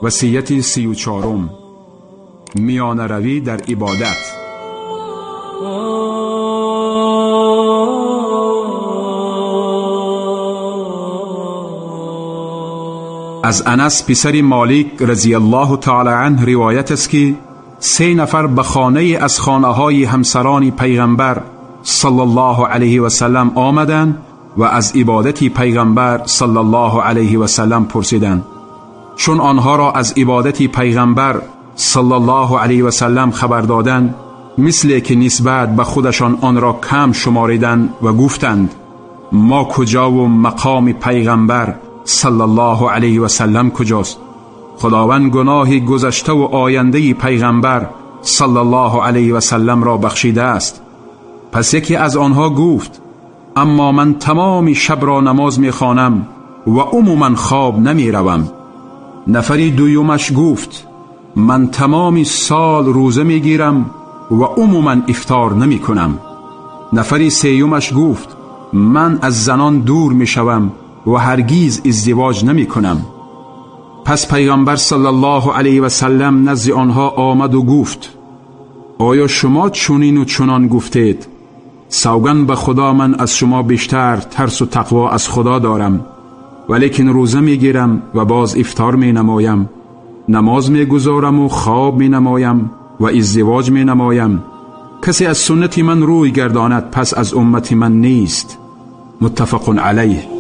وصیت 34، میانه روی در عبادت. از انس پسر مالک رضی الله تعالی عنه روایت است که 3 نفر به خانه از خانه های همسران پیغمبر صلی الله علیه و سلم آمدند و از عبادت پیغمبر صلی الله علیه و سلم پرسیدند. چون آنها را از عبادت پیغمبر صلی الله علیه و سلم خبر دادند، مثل که نسبت به خودشان آن را کم شماریدند و گفتند ما کجا و مقام پیغمبر صلی الله علیه و سلم کجاست؟ خداوند گناه گذشته و آینده پیغمبر صلی الله علیه و سلم را بخشیده است. پس یکی از آنها گفت اما من تمام شب را نماز میخوانم و عموما خواب نمیروم. نفری دویمش گفت من تمام سال روزه میگیرم و عموما افطار نمیکنم. نفری سیومش گفت من از زنان دور میشوم و هرگیز ازدواج نمیکنم. پس پیغمبر صلی الله علیه و سلم نزد آنها آمد و گفت آیا شما چنین و چنان گفتید؟ سوگند به خدا من از شما بیشتر ترس و تقوا از خدا دارم، ولیکن روزه میگیرم و باز افطار می نمایم، نماز میگذارم و خواب می نمایم و ازدواج می نمایم. کسی از سنت من روی گرداند پس از امت من نیست. متفق علیه.